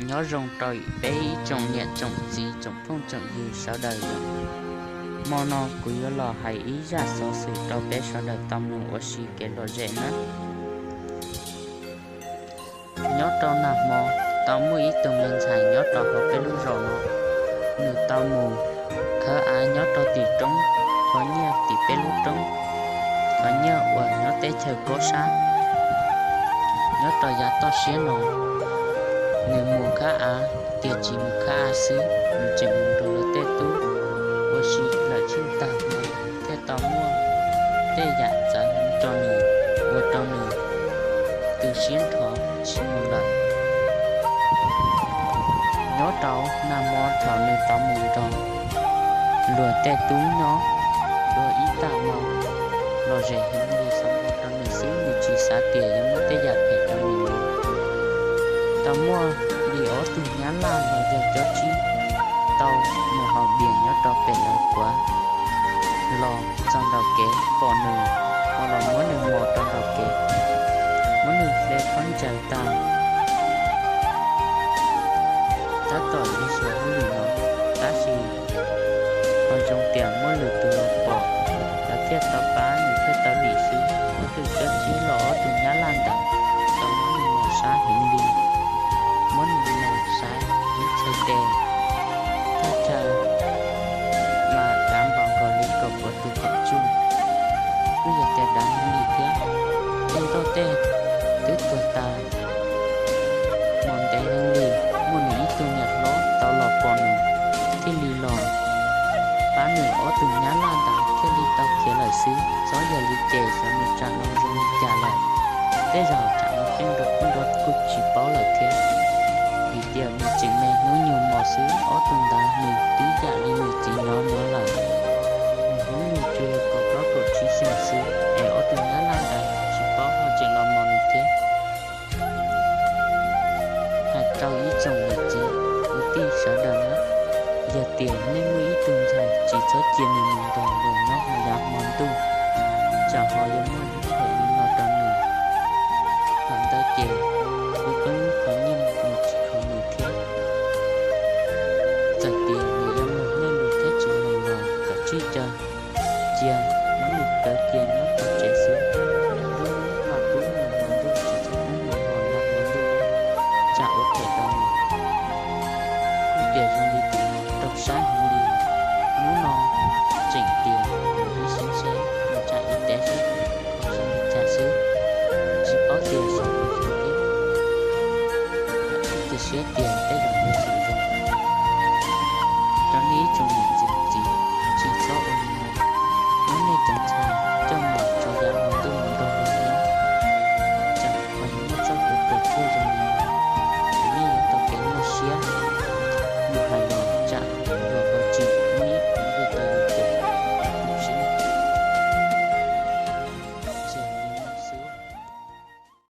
Nyob zoo rau peb ib tsoom niam tsoom txiv tsoom phooj tsoom ywg sawv daws os. Hmo no kuv yuav los hais ib zaj xov xwm rau peb sawv daws tau mloog ua si kev lom zem nawb. Nyob rau nag hmo, tau muaj ib tug me ntxhais nyob rau hauv peb lub zos no, nws tau mus khawb av nyob rau tim roob, qhov nyiaj tim peb lub roob, qhov nyiaj uas nyob teb chaws Pob Sab. Nyob rau yav toj siab no, nws mus khawb av, tiam tsis mus khawb av xwb, nws tseem mus nrog luag tej tub ua si lawm tsheej tag hmo, thiaj tau muaj tej yam txawv rau nws, ua rau nws tu siab nrho tsis mus lawm. Nyob rau nag hmo thaum nws tau mus nrog luag tej tub nyob dua ib tag hmo, lom zem heev li, xav ua rau nws xwb, nws tsis xav tias yuav muaj tej yam phem rau nws li. Tau muaj li ob tug nyab laj los yog cob tsib tau mus haus npias nyob rau pem lawv kuav, los txog nraum kev pom nws, ho los muab nws mos rau nraum kev, muab nws hle khaub ncaws tag. Tab tom lig xyuas hauj lwm no, tab sis ho zoo tias muaj lwm tus los pom, lawv thiaj tau pab, nws thiaj tau dim xwb. Ob tug cob tsib los ob tug nyab laj ntawd tau muab nws mos sab heev li, muab nws mos sab ib txhais tes, thaj chaw mas dav npaum nkaus li kaum puav tus kaum tsuj, kuj yog tias dav heev li thiab. Tej nkauj tej twb tuag tas, mus ntev heev li, muaj nws ib tug niam hlob tau los pom nws, thiaj li los pab nws, ob tug nyab laj ntawd thiaj li tau khiav lawm xwb. Txhob yog li ces xyov nws tsam no zoo li cas lawm, tej zaum tsam no pheej nrog kuj nrog kuj tsis paub lawm thiab. Vim tias nws tseem me hnub nyoog mos xwb, ob tug ntawd nws twb yam li nws txiv nyob nyob lawm, nws hnub nyoog tsuas yog kaum plaub kaum tsib xyoos xwb, es ob tug nyab laj ntawd tsis paub ho tseem los mos nws thiab. Hais rau ib tsoom niam txiv kwv tij sawv daws na, yog tias nej muaj ib tug ntxhais tsis txhob cia nws mus nrog luag nyob hauv yav hmo ntuj, tsam ho yuav muaj ib phem li no rau nws. Thaum ntawd ces kuv pheej qhov nyiaj mus tsis kho nws thiab. Txawm tias nws yuav mloog nej lus thiab tsis mloog los kom tsij caw, cia muab nws kaw cia nyob rau tsev xwb. Lub hnub no pub nws hmo ntuj, tsis txhob pub nws hmo no hmo ntuj, tsam ua phem rau nws. Kuj tias zoo li tus no raug sab heev li. Hnub no tseem tias nws ib xeeb seb nws tsam ib tev seb ho zoo li cas xwb, tsis paub tias xyov puas zoo thiab. Kuj cia siab tias tej zaum yuav tsis